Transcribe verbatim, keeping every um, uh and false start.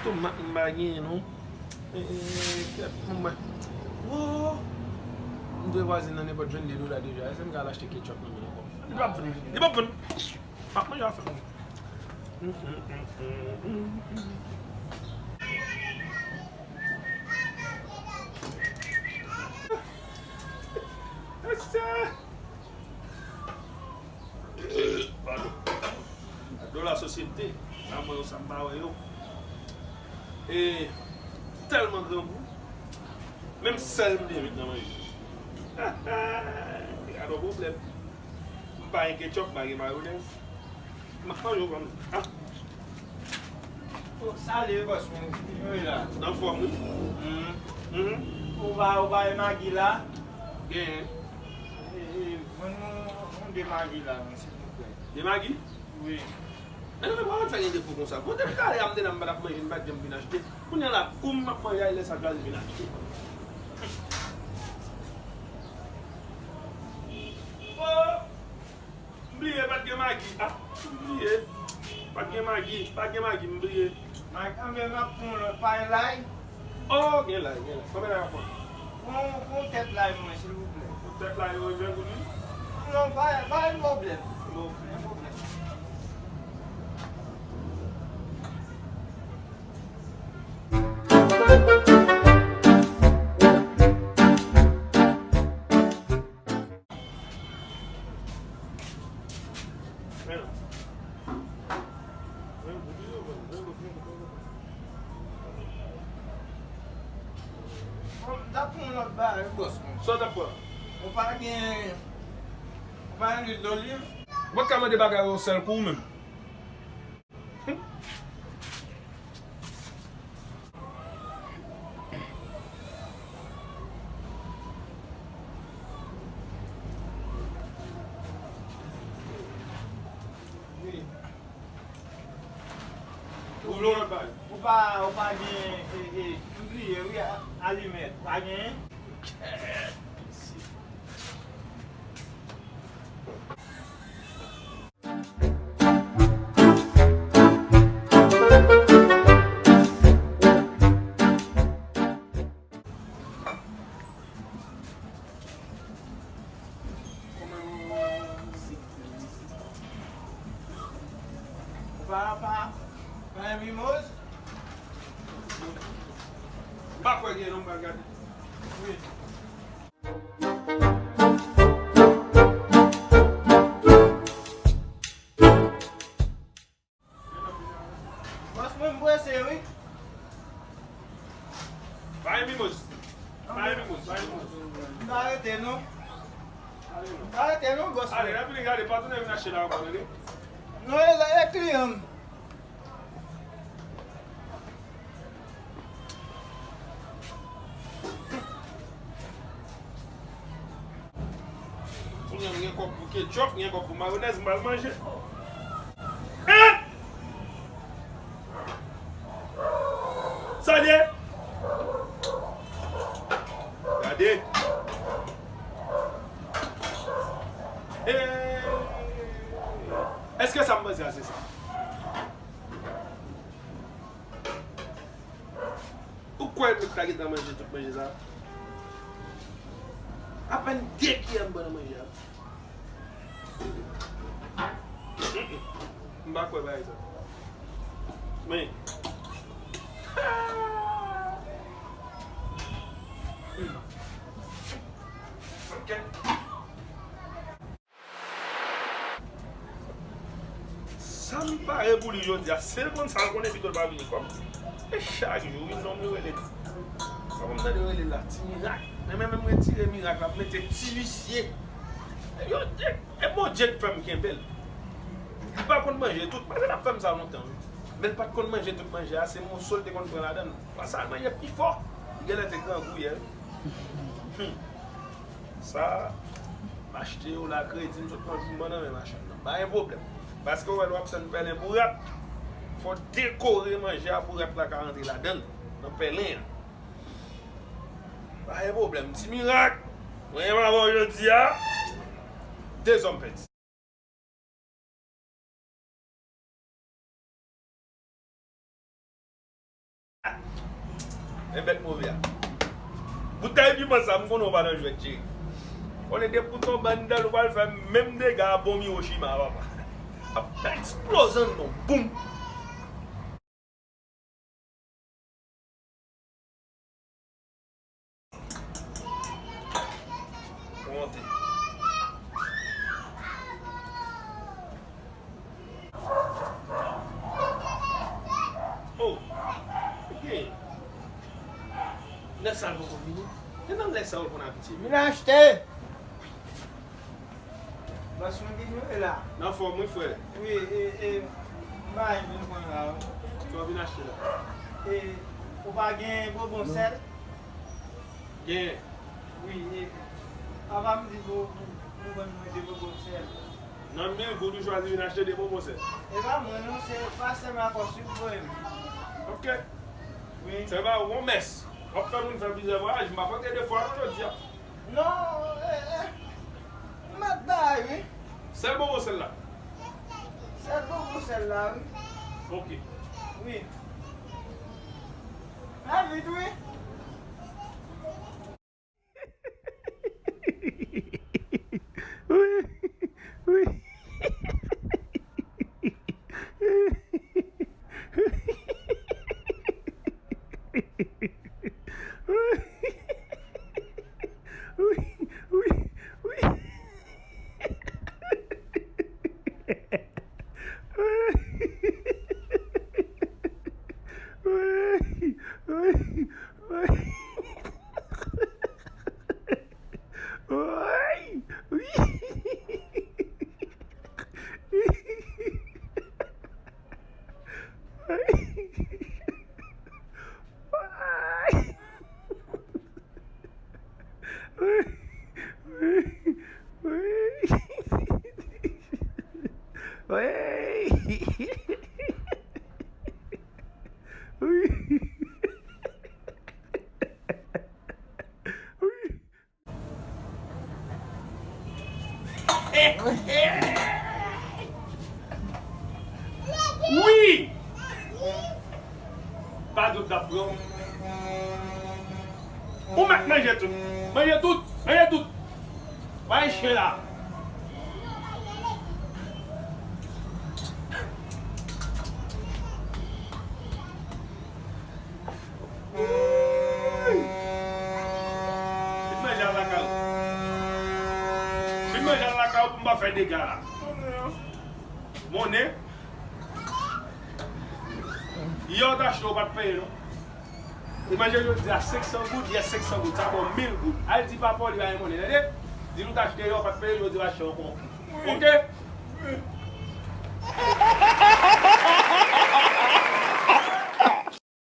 Mak m pa genyen non. E, e, kèt, mwen. Wo! M dwe vwazen nan nenpòt vennde dola deja. Èske m ka al achte ketchup nan men ankò? Li p ap vann. Li p ap vann. M ap manje afè mwen. Padon. Dola sosyete, sa mwen yo, sa m pa wè yo. E tèlman grangou. Menm sèl m te met nan manje. Gade yon pwoblèm. M pa gen ketchup, m pa gen mayonèz. M ap manje w kanmenm. Ah. Oh, salye, bòs mwen. Kijan w ye la? Anfòm, wi. Mhm. Mhm. Ou pa, ou pa gen Maggi la? Genyen. E, e, ban nou, nou de Maggi la, non, silvouplè. De Maggi? Wi. Men nou pa konn sa gen defo konsa. Bon, depi talè a m te la, m pa t ap manje, m pa t janm vin achte. Kounye a la, kou m ap manje a, lè sa pral vin achte. Oh! M bliye, pa t gen Maggi. Ah, m bliye. Pa t gen Maggi, pa t gen Maggi, m bliye. Maggi, anben, m ap pran yon lòt, pa gen lay? Oh, gen lay, gen lay. Konbyen lay w ap pran? Pran, pran tèt lay mwen, silvouplè. Yon tèt lay, yon zen goud wi? Non, pa, pa gen pwoblèm. Bon. Pa gen pwoblèm. Bon, m t ap pran yon lòt bagay, bòs mwen. Sa w t ap pran? Ou pa gen, ou pa gen lwil doliv? Ou pa t ka mande bagay yo yon sèl kou ou menm? Ou vle yon lòt bagay? Ou pa, ou pa gen, e, e, m bliye wi, a-, alimèt. Ou pa genyen? Pa, pa, pa gen mimoz? M pa kwè gen non, m pral gade. Wi. Bòs mwen, m prese wi. Bay mimoz. Bay mimoz, bay mimoz. M pa rete non. M pa rete non, bòs mwen. Ale, n ap vin gade, pa tounen vin achte la ankò, tande? Non, e, e kliyan m. Kounye a m gen kòb pou ketchup, m gen kòb pou mayonèz, m pral manje. Hein? Sa l ye? Gade. Hey! Èske sa m panse a se sa? Ou kwè nèg ta gentan manje tout manje sa? Apèn de kiyè m pran nan manje a. Mm-mm. M pa kwè bagay sa. Men. Ok. Sa m pare pou li jodi a, si l konn sa, l konnen pito l pa vini kòm. E chak jou, wi, non, m rele. Sa m tande rele la, Ti Mirak. Men, men, men, m retire Mirak la, m mete Ti Visye. Yo, e, e Bondye k fè m kenbe l. Li pa konn manje tout, paske l ap fè m sa lontan, wi. Men l pa t konn manje tout manje a, se moso l te konn pran ladan l. Paske l manje pi fò. Li genlè te grangou yè, wi. Hmm. Sa, m achte yo la, kredi m sot pran jouman nan men machann nan. Pa gen pwoblèm. Paske w wè lè w ap tann pèlen pou rat, fò w dekore manje a pou rat la ka rantre ladan l, nan pèlen an. Pa gen pwoblèm. Ti Mirak, mwen menm avè w jodi a, dezòm pèdi. E bèt move a. Boutèy piman sa, m konnen w pa nan jwèt, cheri. Konnen depi w tonbe anndan l, ou pral fè menm dega a bon Hiroshima, papa. Ap eksploze anndan w, boum! Monte. Oh, ok. Lè sa l poko vini. Se nan lè sa w konn abitye. Vin achte. Bòs mwen, ki nou ye la? Nan fòm, wi, frè. Wi, e, e, m pa vin konn la, wi. Sa w vin achte la? E, ou pa gen bonbon sèl? Gen. Wi, e, papa m di pou, pou, pou mwen mwen de bonbon sèl. Nan mil goud ou chwazi vin achte de bonbon sèl? E pa mwen non, se pastè Makòs wi ki voye m. Ok. Wi. Sèlman ou yon mès. W ap fè moun fè plizyè vwayaj, m pa konte de fwa non jodi a. Non, e, e, m mèt bay wi. Sèl bonbon sèl la? Sèl bonbon sèl la, wi. Ok. Wi. Fè vit, wi. Wi, wi. Wi, wi, wi. Wi! Pa dout n ap pran. Ou mèt manje tout. Manje tout. Manje tout. Pa gen chen la. Fin manje al lakay ou. Fin manje al lakay ou pou m pa fè dega la. Monnen. Yè w t achte, ou pa t peye non. Ou manje jodi a senk san goud, yè senk san goud, sa ba w mil goud. Al di papa w li pa gen monnen, tande? Di l ou t achte yè, ou pa t peye, jodi w achte ankò. Ok?